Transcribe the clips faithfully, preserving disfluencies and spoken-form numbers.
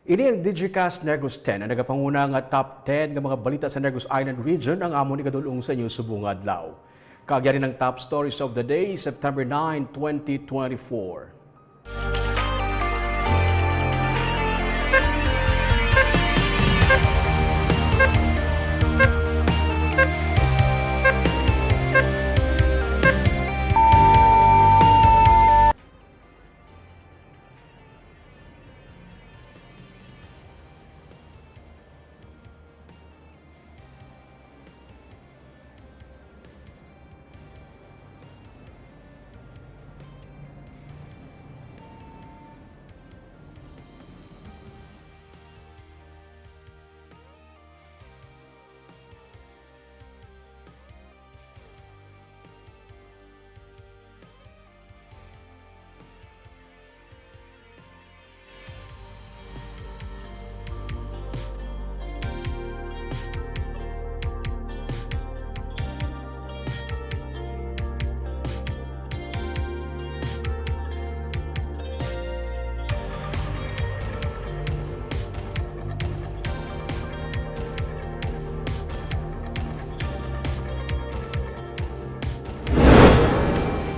Ini ang Digicast Negros ten, ang nagapanguna nga top ten nga mga balita sa Negros Island Region ang amon igadul-ong sa inyo subong nga adlaw. Kag yari ang top stories of the day, September nine, twenty twenty-four.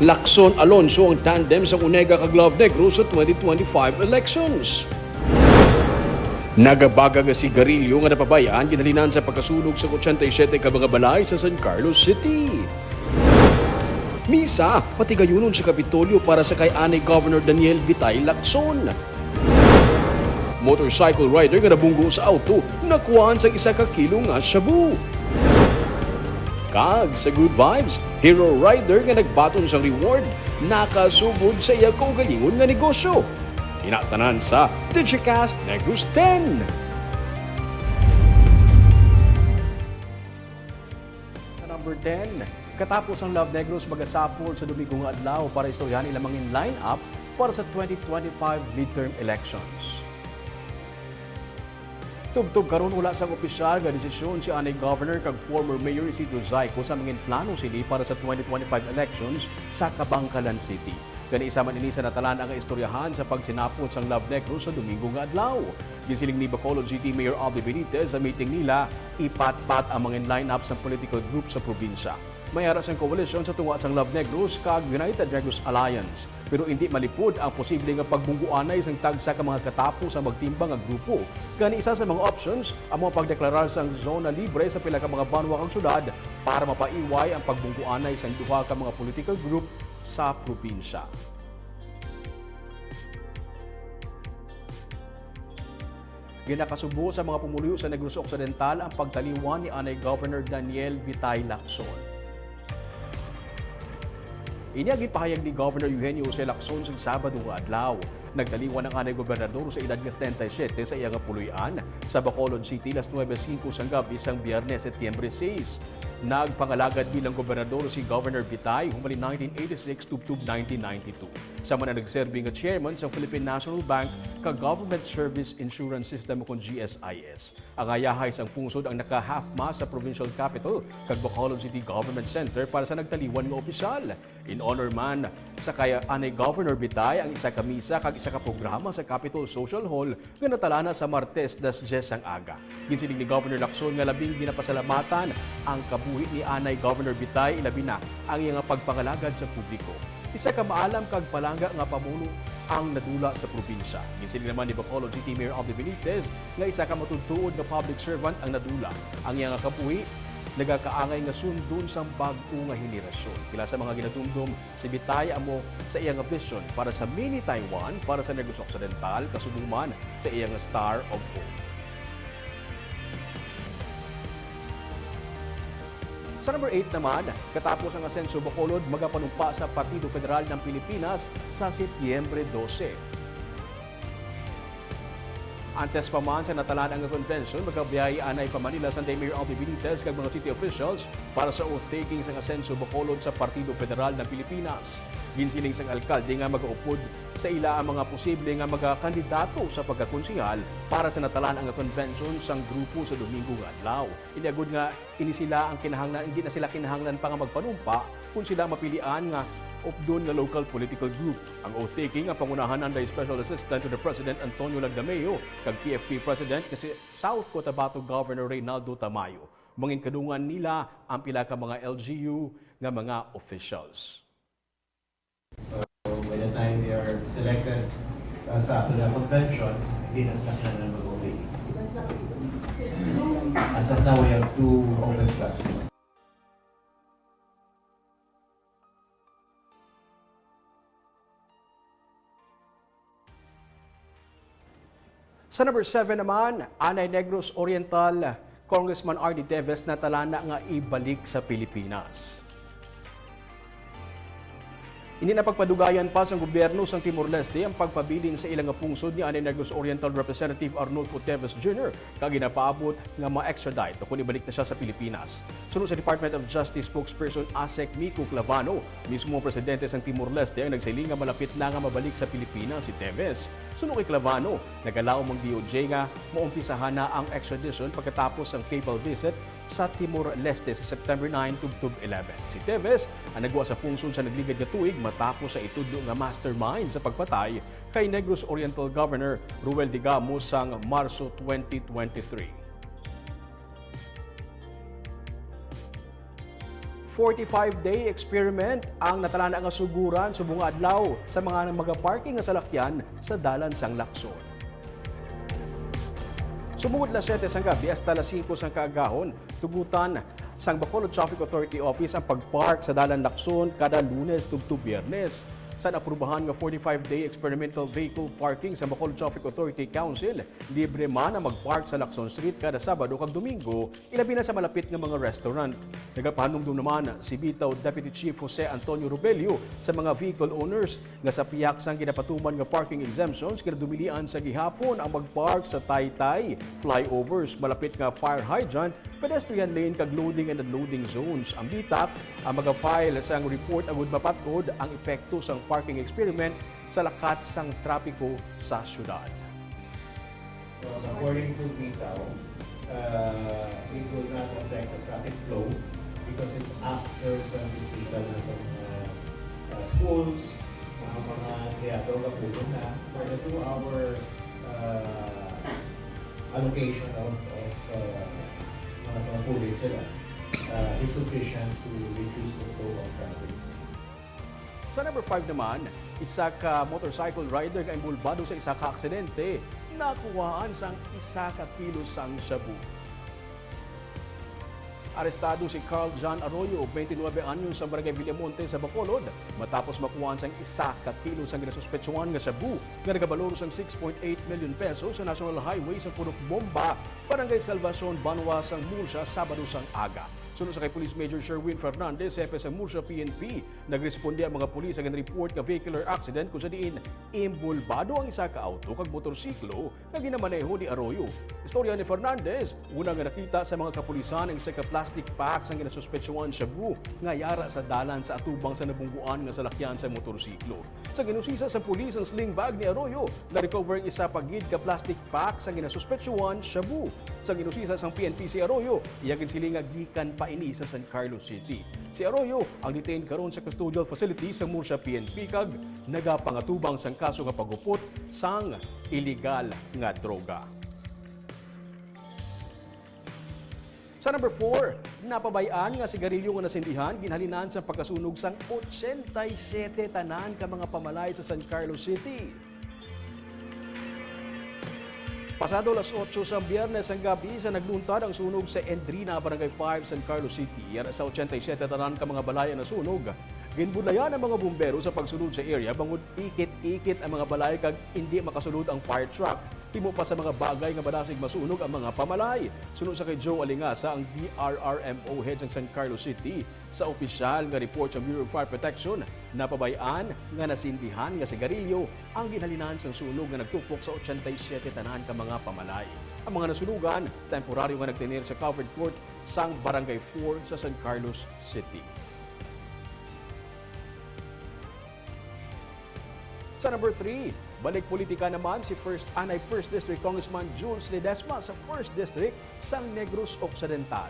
Lacson Alonzo ang tandem sang Onega kag Love Negros sa twenty twenty-five elections. Nagabaga nga sigarilyo nga napabay-an ginhalinan sa pagkasunog sa ochenta y siete ka mga balay sa San Carlos City. Misa, patigayunon sa Kapitolyo para sa kay anay Governor Daniel Bitay Lacson. Motorcycle rider nga nabunggo sa auto, nakuhaan sang isa ka kilo nga shabu. Kag sa Good Vibes, hero rider nga nagbaton sang reward, nakasugod sa iya kaugalingon nga negosyo. Ina tanan sa Digicast Negros ten. Sa number ten, katapos ang Love Negros magasapol sa Domingo nga adlaw para istoryahan ila mangin lineup para sa twenty twenty-five midterm elections. Tubtob karon, wala sang opisyal nga desisyon si anay Governor kag former Mayor Isidro Zayco sa mangin plano sini para sa twenty twenty-five elections sa Kabankalan City. Gani, isa man ini sa natalan-a nga istoryahan sa pagsinapot sang Love Negros sa Domingo nga adlaw. Ginsiling ni Bacolod City Mayor Abby Benitez sa meeting nila, ipatpat ang mangin lineup sang political group sa probinsya. May ara sang koalisyon sa tunga sang Love Negros kag United Negros Alliance. Pero indi malipod ang posible nga pagbungguanay sang tagsa ka mga katapo sa magtimbang nga grupo. Gani, isa sa mga options amo ang pagdeklarar sang zona libre sa pila ka mga banwa kag syudad para mapaiway ang pagbungguanay sang duha ka mga political group sa probinsya. Ginakasubo sa mga pumuluyo sa Negros Occidental ang pagtaliwan ni anay Governor Daniel Bitay Lacson. Ini ang ginpahayag ni Governor Eugenio Jose Lacson sa Sabado nga adlaw. Nagtaliwan ang anay gobernador sa edad nga setenta y siete sa iya nga puloy-an sa Bacolod City las nuebe singko sang gab-i sang Biyernes, Setyembre sais. Nagpangalagad bilang gobernador si Governor Bitay human nineteen eighty-six tubtob nineteen ninety-two. Sama na nagserbi nga chairman sa Philippine National Bank kag Government Service Insurance System, kon G S I S. Ang ayahay sang pungsod ang naka-half-mast sa provincial capital kag Bacolod City Government Center para sa nagtaliwan nga opisyal. In honor man sa kay anay Governor Bitay ang isa ka misa kag isa ka programa sa Capitol Social Hall nga natalana sa Martes, alas dyes sang aga. Ginsiling ni Governor Lacson nga labing ginapasalamatan ang kabuhi ni anay Governor Bitay, ilabi na ang iya nga pagpangalagad sa publiko. Isa ka maalam kag palangga nga pamuno ang nadula sa probinsya. Ginsiling naman ni Bacolod City Mayor Abby Benitez nga isa ka matuod-tuod nga public servant ang nadula. Ang iya nga kabuhi nagakaangay nga sundon sang bag-o nga henerasyon. Pila sa mga ginadumdom, si Bitay amo sa iya nga vision para sa mini Taiwan para sa Negros Occidental, kasubong man sa iya nga Star of Hope. Sa number eight naman, katapos ang Asenso Bacolod, magapanumpa sa Partido Federal ng Pilipinas sa Setyembre dose. Antes pa man sa natalan-a nga convention, magabiyahe anay pa Manila Sunday Mayor Abby Benitez kag mga city officials para sa oath-taking sang Asenso Bacolod sa Partido Federal ng Pilipinas. Ginsiling sang alkalde nga magaupod sa ila ang mga posible nga magakandidato sa pagkakonsehal para sa natalan-a nga convention sang grupo sa Domingo nga adlaw. Iniagod nga ini sila ang kinahanglan, hindi na sila kinahanglan pa nga magpanumpa kon sila mapilian nga Updon nga local political group. Ang oath-taking ang pangunahan under Special Assistant to the President Antonio Lagdameo kag P F P President nga si South Cotabato Governor Reynaldo Tamayo. Mangin kadungan nila ang pila ka mga L G U nga mga officials. So, by the time they are selected uh, sa Apple Convention, hindi na sila kailangan mag-oath-taking. As of now, we have two open slots. Sa number seven naman, anay Negros Oriental Congressman R D Teves natalana nga ibalik sa Pilipinas. Hindi na pagpadugayan pa sang gobyerno sang Timor-Leste ang pagpabilin sa ila nga pungsod ni anay Negros Oriental Representative Arnulfo Teves Junior kag ginapaabot nga ma-extradite o kon ibalik na siya sa Pilipinas. Suno sa Department of Justice spokesperson Asek Miko Clavano, mismo ang presidente sang Timor-Leste ang nagsiling nga malapit na nga mabalik sa Pilipinas si Teves. Suno kay Clavano, nagalaom ang D O J nga maumpisahan na ang extradition pagkatapos sang papal visit sa Timor-Leste sa September nine tubtob eleven. Si Teves ang nagwa sa pungsod sa nagligad nga tuig matapos sa itudlo nga mastermind sa pagpatay kay Negros Oriental Governor Ruel Digamo sang Marso twenty twenty-three. Forty-five day experiment ang natalana nga suguran subong nga adlaw sa mga magaparking nga salakyan sa dalan sang Lacson. Sumugod las siyete sang gabi hasta las singko sang kaagahon, tugutan sang Bacolod Traffic Authority Office ang pagpark sa dalan Lacson kada Lunes tubtob Biyernes. Sa naaprubahan nga forty-five day experimental vehicle parking sa Bacolod Traffic Authority Council, libre man ang magpark sa Lacson Street kada Sabado kag Domingo, ilabi na sa malapit nga mga restaurant. Nagapahanumdom naman si Bitaw Deputy Chief Jose Antonio Rubelio sa mga vehicle owners nga sa pihak sang ginapatuman nga parking exemptions, kinadumilian sa gihapon ang magpark sa taytay, flyovers, malapit nga fire hydrant, pedestrian lane kag loading and unloading zones. Ang BTAC ang maga-file sang report agud mapat-od ang epekto sang parking experiment sa lakat sang trapiko sa syudad. Because according to Bitaw, uh, it will not affect the traffic flow because it's after sa dismissal na sa mga uh, schools, mga mga teatro, kapulong na. So the two-hour uh, allocation of, of uh, mga mga pulis sila uh, is sufficient to reduce the flow of traffic. Sa number five naman, isa ka motorcycle rider nga inbolbado sa isa ka aksidente nakuhaan sang isa ka kilo sang shabu. Arestado si Carl John Arroyo, twenty-nine anyos, sa Barangay Villamonte sa Bacolod, matapos makuhaan sang isa ka kilo sang ginasuspetsuhan nga shabu nga nagabalor sang six point eight million pesos sa National Highway sa Purok Bomba, Barangay Salvacion, Banwa sang Murcia, Sabado sang aga. Suno sa kay Police Major Sherwin Fernandez, hepe sa Murcia P N P, nagresponde ang mga pulis sa ginreport nga vehicular accident kung sa diin imbulbado ang isa ka auto kag motorsiklo nga ginamaneho ni Arroyo. Istorya ni Fernandez, una nga nakita sa mga kapulisan ang isa ka plastic pack sang ginasuspetsuhan shabu nga yara sa dalan sa atubang sa nabungguan nga salakyan sa motorsiklo. Sa ginusisa sa pulis ang sling bag ni Arroyo, na-recover ang isa pa gid ka plastic pack sang ginasuspetsuhan shabu. Sa ginusisa sang P N P si Arroyo, iya ginsiling nga gikan pa ini sa San Carlos City. Si Arroyo ang detained karon sa custodial facility sa Murcia P N P kag nagapangatubang sang kaso nga paghupot sang iligal nga droga. Sa number four, napabay-an nga sigarilyo nga nasindihan ginhalinan sa pagkasunog sang ochenta y siete tanan ka mga pamalay sa San Carlos City. Pasado las otso sa Biyernes ang gabi sa nagluntad ang sunog sa Endrina, Barangay five, San Carlos City. Yara sa ochenta y siete tanan ka mga balay ang nasunog. Ginbudlayan ang mga bumbero sa pagsulod sa area bangod ikit-ikit ang mga balay kag indi makasulod ang fire truck. Himo pa sa mga bagay nga madasig masunog ang mga pamalay. Suno sa kay Joe Alingasa, ang D R R M O head sang San Carlos City, sa opisyal nga report sa Bureau of Fire Protection, napabay-an nga nasindihan nga sigarilyo ang ginhalinan sang sunog nga nagtupok sa ochenta y siete tanan ka mga pamalay. Ang mga nasunugan, temporaryo nga nagtener sa covered court sang Barangay four sa San Carlos City. Sa number three, balik politika naman si first, anay First District Congressman Jules Ledesma sa First District sang Negros Occidental.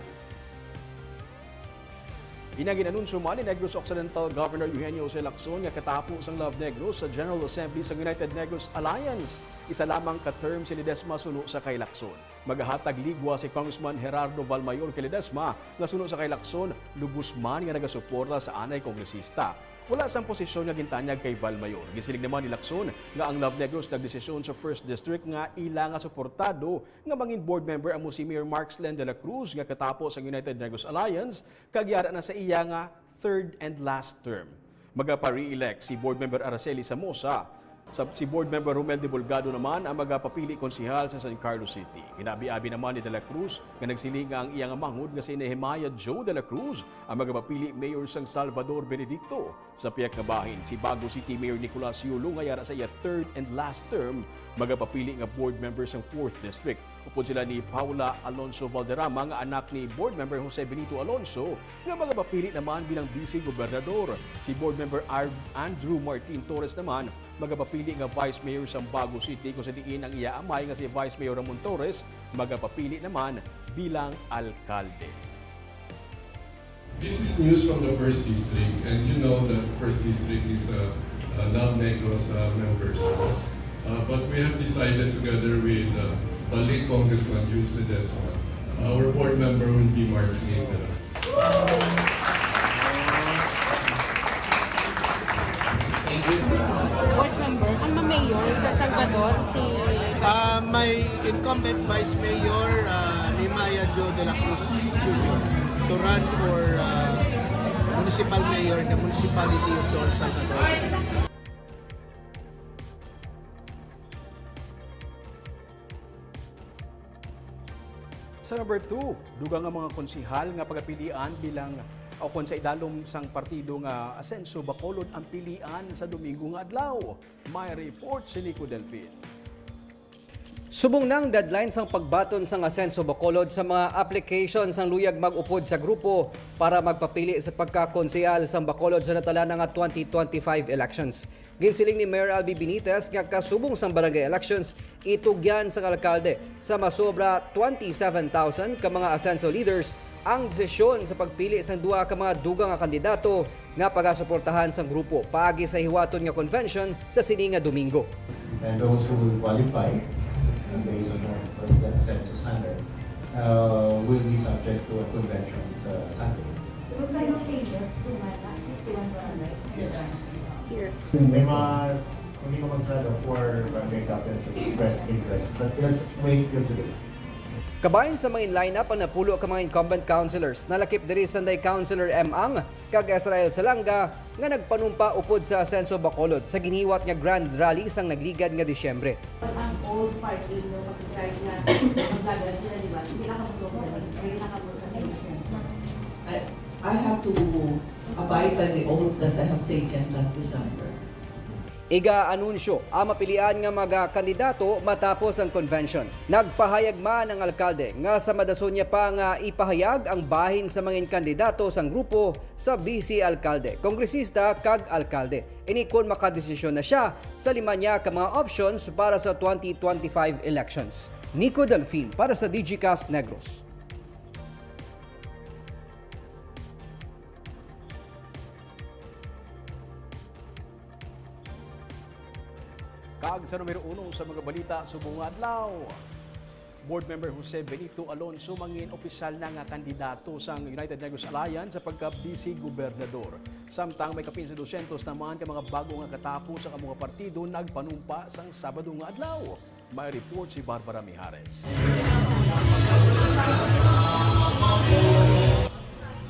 Ina gin-anunsyo man ni Negros Occidental Governor Eugenio Jose Lacson nga katapo sang Love Negros sa General Assembly sang United Negros Alliance, isa lamang ka term si Ledesma suno sa kay Lacson. Magahatag ligwa si Congressman Gerardo Valmayor kay Ledesma nga suno sa kay Lacson, lubos man nga nagasuporta sa anay kongresista. Wala sang posisyon nga gintanyag kay Valmayor. Ginsiling naman ni Lacson nga ang Love Negros nagdesisyon sa First District nga ila nga suportado nga mangin board member amo si Mayor Markslen de la Cruz nga katapo sang United Negros Alliance, kag yara na sa iya nga third and last term. Magapa-re-elect si Board Member Araceli Samosa. Sa, si Board Member Romel de Bulgado naman ang magapapili konsehal sa San Carlos City. Ginabi-abi naman ni de la Cruz nga nagsiling nga ang iya nga manghod nga si Nehemiah Joe de la Cruz ang magapapili mayor sang Salvador Benedicto. Sa pihak nga bahin, si Bago City Mayor Nicolas Yulo nga yara sa iya third and last term, magapapili nga board member sang fourth District. Upod sila ni Paula Alonso Valderrama nga anak ni Board Member Jose Benito Alonso nga magapapili naman bilang Vice Gobernador. Si Board Member Ar-, Andrew Martin Torres naman magapapili nga Vice Mayor sang Bago City, kung sa diin ang iya amay nga si Vice Mayor Ramon Torres magapapili naman bilang alkalde. This is news from the First District, and you know that First District is a, a Love Negros, uh, members. Uh, but we have decided together with, uh, the late Congressman Jules Ledesma, our board member will be Mark Singh. Board member, ang ma-mayor sa Salvador, si Ah, my incumbent Vice Mayor, ah, Nehemiah Joe de la Cruz Junior to run for, ah, municipal mayor in the municipality of Don Salvador. Sa number two, dugang nga mga konsehal nga pagapilian bilang o kon sa idalom sang partido nga Asenso Bacolod ang pilian sa Domingo nga adlaw. May report si Nico Delfin. Subong na ang deadline sang pagbaton sang Asenso Bacolod sa mga application sang luyag mag-upod sa grupo para magpapili sa pagkakonsehal sang Bacolod sa natalana nga twenty twenty-five elections. Ginsiling ni Mayor Albi Benitez nga kasubong sang barangay elections, itugyan sang alkalde sa masobra twenty-seven thousand ka mga Asenso leaders ang desisyon sa pagpili sang duha ka mga dugang nga kandidato nga pagasuportahan sang grupo paagi sa hiwaton nga convention sa sini nga Domingo. And those who will qualify, uh, based on our first census standard, uh, will be subject to a convention sa Sunday. So, simultaneous to my sixty-one barangays? Yes. Here. May mga, hindi ko magsarado, four barangay captains have expressed interest, but just wait till today. Kabahin sa main lineup ang napulo ka mga incumbent councilors. Nalakip diri sanday Councilor M. Ang kag Israel Salanga nga nagpanumpa upod sa Asenso Bacolod sa ginhiwat nga grand rally sang nagligad nga Disyembre. Ang old party no mag-decide nga maglagan sila, di ba? Hindi nakabuto ko, hindi nakabuto sa election. I, I have to abide by the oath that I have taken last December. Iga-anunsyo ang mapilian nga mga kandidato matapos ang convention. Nagpahayag man ang alkalde nga sa madason niya pa nga ipahayag ang bahin sa mga kandidato sang grupo sa vice alkalde, kongresista kag alkalde. Ini kon makadesisyon na sia sa lima niya ka mga options para sa twenty twenty-five elections. Nico Delfin para sa Digicast Negros. Kag sa numero uno sa mga balita subong nga adlaw, Board Member Jose Benito Alonso mangin opisyal na nga kandidato sang United Negros Alliance sa pagka-vice gobernador. Samtang may kapin sa dosyentos naman ka mga bago nga katapo sa amo nga partido nagpanumpa sang Sabado nga adlaw. May report si Barbara Mijares.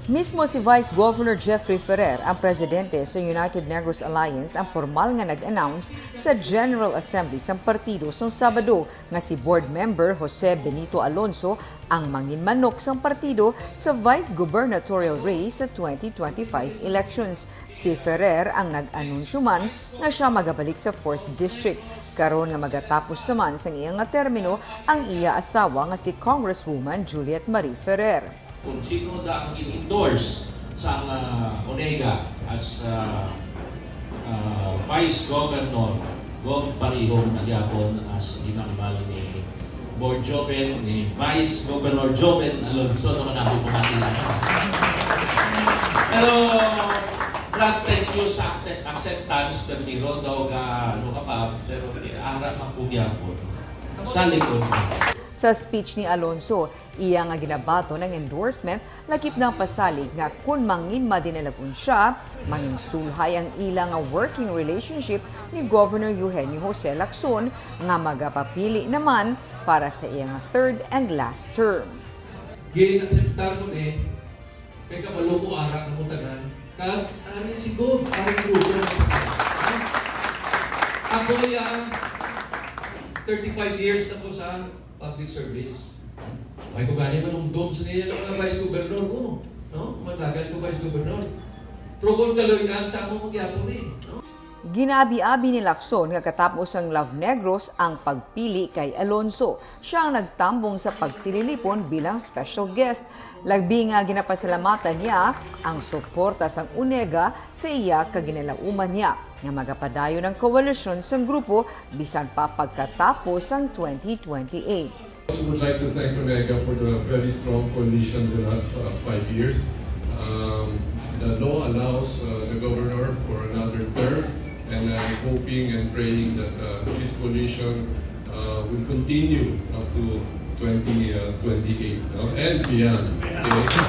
Mismo si Vice Governor Jeffrey Ferrer, ang presidente sa United Negros Alliance, ang pormal nga nag-announce sa General Assembly sang partido sang Sabado nga si Board Member Jose Benito Alonso ang mangin manok sang partido sa vice gubernatorial race sa twenty twenty-five elections. Si Ferrer ang nag-anunsyo man nga sia magabalik sa fourth District, karon nga magatapos naman sang iya nga termino ang iya asawa nga si Congresswoman Juliet Marie Ferrer. Kung sino da ang gin-endorse sang, ah, Onega as, ah, ah, Vice Governor, Gov Parihong na gyapon as ginambal ni Board Joven, ni Vice Governor Joven Alonso, naman ako pumati. Pero, Brad, thank you sa accept-, acceptance, pero di ro daw ga, ano ka pa, pero di, ara man ko gyapon. Sa likod. Sa speech ni Alonzo, iya nga ginabaton ang endorsement, lakip nga pasalig nga kon manginmadinalag-on siya, manginsulhay ang ila nga working relationship ni Governor Eugenio Jose Lacson nga magapapili naman para sa iya nga third and last term. Gin-akseptar ko ni, kay kabalo ko ara kamo tanan. Kag ari si Gov, ari grupo na sa ako ya, thirty-five years na ko sa public service. May ko gani manumdom sa iya nga vice governor ko, no? Matagal ko vice governor. Pero kung kaloy-an, tamo mo gyapon eh, no? Ginaabi-abi ni Lacson nga katapos ang Love Negros ang pagpili kay Alonzo. Siya ang nagtambong sa pagtililipon bilang special guest. Labi nga ginapasalamatan niya ang suporta sang Onega sa iya kag ginalauman niya nga magapadayon ang koalisyon sang grupo bisan pa pagkatapos sang twenty twenty-eight. I would like to thank Onega for the very strong coalition the last, uh, five years. Um, the law allows, uh, the governor for another term, and I'm hoping and praying that, uh, this coalition, uh, will continue up to twenty, uh, twenty-eight, no? And beyond. Okay?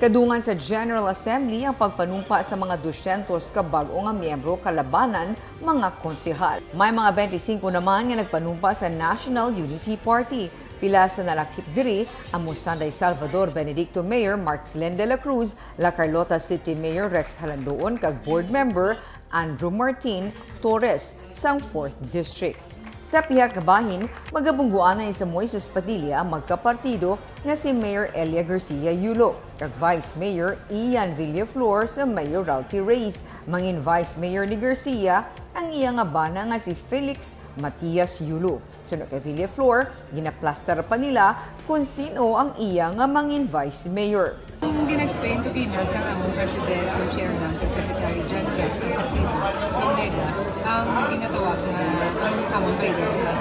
Kadungan sa General Assembly ang pagpanumpa sa mga dusyentos ka bag-o nga miyembro kalabanan mga konsehal. May mga twenty-five naman nga nagpanumpa sa National Unity Party. Pila sa nalakip diri amo sanday Salvador Benedicto Mayor Mark Slen de la Cruz, La Carlota City Mayor Rex Halandoon kag Board Member Andrew Martin Torres sang fourth District. Sa pihak nga bahin, magabungguanay sa Moises Padilla ang magkapartido nga si Mayor Elia Garcia Yulo kag Vice Mayor Ian Villaflor sa mayoralty race. Mangin Vice Mayor ni Garcia ang iya nga bana nga si Felix Matias Yulo. Suno kay Villaflor, ginaplastar pa nila kon sin-o ang iya nga mangin vice mayor. Ang gina-explain ko gina sa among president, sa chairman, kag secretary, John Gatz, ang partido, ang Mega, ang ginatawag nga ang common virus na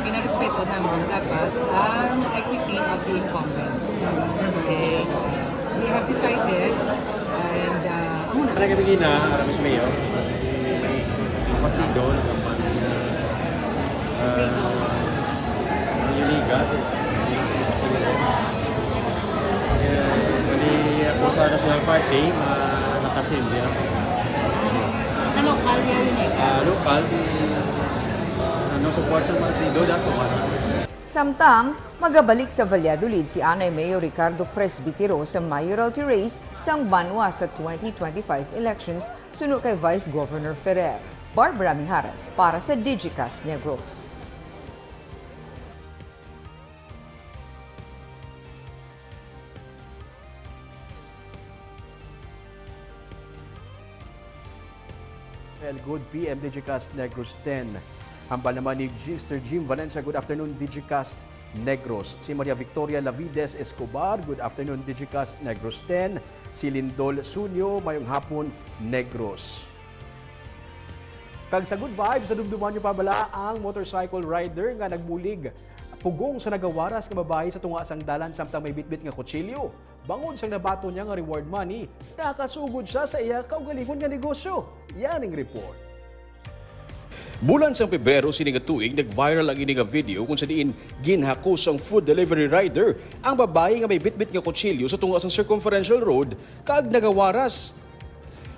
ginarespeto namin dapat ang equity of the incumbent. Okay. We have decided, and, uh, amo na. Para kami gina, Aramis Mayor, ang partido, ang kampanya, ah, ang iligat, eh. Eh, bali ako sa National Party, ah, nakasimbi ako. Sa lokal, Mayor Onega? Ah, lokal, di, ano, support sa partido, dato ka na. Samtang, magabalik sa Valladolid si anay Mayor Ricardo Presbitero sa mayoralty race sang banwa sa twenty twenty-five elections suno kay Vice Governor Ferrer. Barbara Mijares para sa Digicast Negros. Well, good P M Digicast Negros ten. Hambal naman ni Mister Jim Valencia, good afternoon, Digicast Negros. Si Maria Victoria Lavides Escobar, good afternoon, Digicast Negros ten. Si Lindol Sunyo, mayong hapon, Negros. Kag sa good vibes, nadumduman nyo pa bala ang motorcycle rider nga nagbulig pugong sa nagawaras nga babayi sa tunga sang dalan samtang may bitbit nga kutsilyo? Bangod sang nabaton niya nga reward money, nakasugod sia sa iya kaugalingon nga negosyo. Yan ang report. Bulan sang Pebrero sini nga tuig, nag-viral ang ini nga video kung sa diin ginhakos sang food delivery rider ang babayi nga may bitbit nga kutsilyo sa tunga sang Circumferential Road kag nagawaras.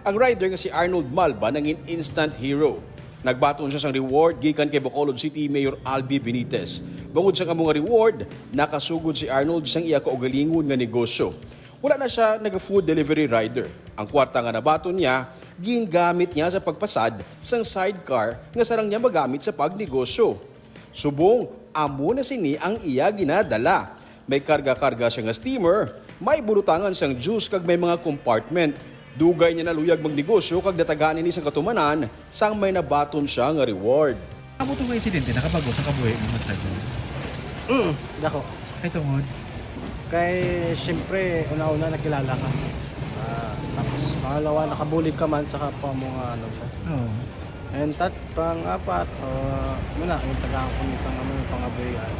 Ang rider nga si Arnold Malba nangin instant hero. Nagbaton sia sang reward gikan kay Bacolod City Mayor Albi Benitez. Bangod sang amo nga reward, nakasugod si Arnold sang iya kaugalingon nga negosyo. Wala na sia naga-food delivery rider. Ang kwarta nga nabaton niya, gingamit niya sa pagpasad sang sidecar nga sarang niya magamit sa pagnegosyo. Subong, amo na sini ang iya ginadala. May karga-karga sia nga steamer, may bulutangan sang juice kag may mga compartment. Dugay niya naluyag magnegosyo kag natagaan ini sang katumanan sang may nabaton sia nga reward. Amo tong insidente, nakabago sa kabuhi mo sa Mm, dako. Ay, tungod? Kay, siyempre, una-una nakilala ka. Ah, tapos, pangalawa, nakabulig ka man sa kapwa mo nga, ano siya. Oo. And that, pang-apat, ah, muna, yung tagaan ko minsan nga mga pangabuhian.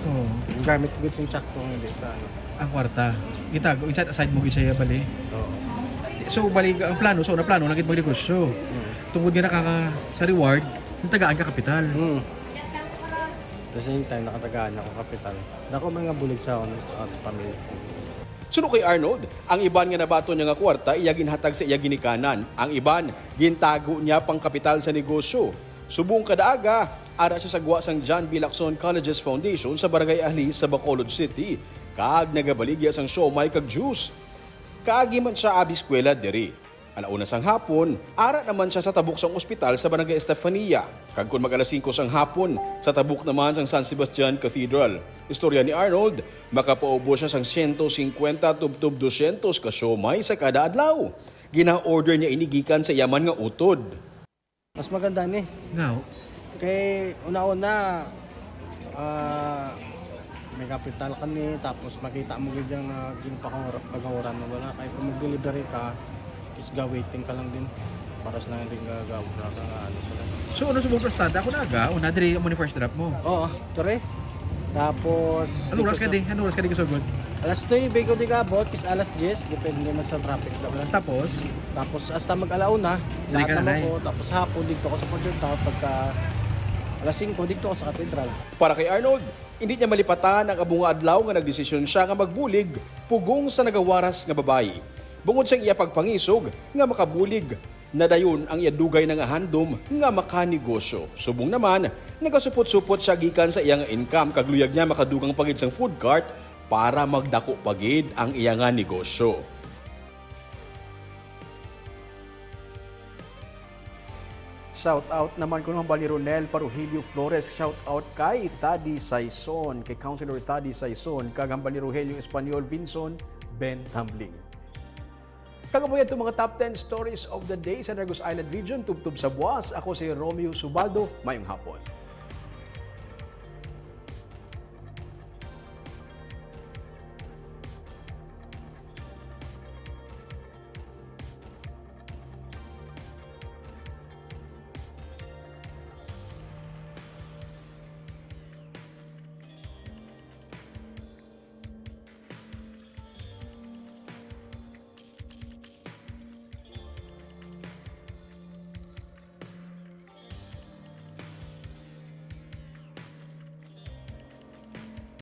Oo. Ang gamit ko gid sing tsakto nga hindi sa ano. Ang kwarta. Gitago, i-set aside mo gid siya bali. Oo. So, bali, ang plano, so, na plano, nagit magnegosyo. Mm. Tungod nga nakaka, sa reward, natagaan ka kapital. Mm. At the same time, nakatagaan ako kapital. Dako man nga bulig sa akon at pamilya. Suno kay Arnold, ang iban nga nabaton niya nga kwarta iya ginhatag sa iya ginikanan. Ang iban, gintago niya pang kapital sa negosyo. Subong kada aga, ara siya sa gwa sang John B. Lacson Colleges Foundation sa Barangay Ahli sa Bacolod City, kag nagabaligya sang siomay kag juice. Kaagi man siya abi eskwela diri. Alauna sang hapon, ara naman siya sa tabok sang ospital sa Barangay Estefania. Kag kon mag alas singko sang hapon, sa tabok naman sang San Sebastian Cathedral. Istorya ni Arnold, makapaubos siya sang siyento singkwenta tubtob dosyentos ka siomay sa kada adlaw. Gina-order niya ini gikan sa iya man nga utod. Mas maganda ni. Ngaw, Kay una-una, ah, may kapital ka ni, tapos makita mo gid yung uh, ginpakahuran mo wala. Kay kung mag-delivery ka, is ga-waiting ka lang din. Para sa lang din gagawin ka nga ano sila. So, ano sa mong prestanda? Ako na aga, una diri mo ni first drop mo. Oo, sorry. Tapos... Ano oras ka di? Ano oras ka di kasugod? Alas nuebe ko di kaabot, kis alas diyes, depende man sa traffic daw lang. Tapos, Tapos hasta mag-alauna, Dili ka lahat na, naman Nay. Ko, tapos hapon dito ko sa Pagkita, pagka alas singko dito ko sa katedral. Para kay Arnold, hindi niya malipatan ang abo nga adlaw nga nagdesisyon siya nga magbulig pugong sa nagawaras nga babayi. Bungod sa iya pagpangisog nga makabulig, nadayon ang iya dugay na nga handom nga makanegosyo. Subong naman, nagasupot-supot siya gikan sa iya nga income kag luyag niya makadugang pa gid sang food cart para magdako pa gid ang iya nga negosyo. Shout out naman kuno hambal ni Ronel Paruhilio Flores. Shout out kay Tadi Saison, kay Councilor Tadi Saison, kag hambal ni Rogelio Espanyol Vinson Ben Tambling. Kag amo yadto mga top ten stories of the day sa Negros Island Region. Tubtob sa buwas, ako si Romeo Subaldo. Mayong hapon.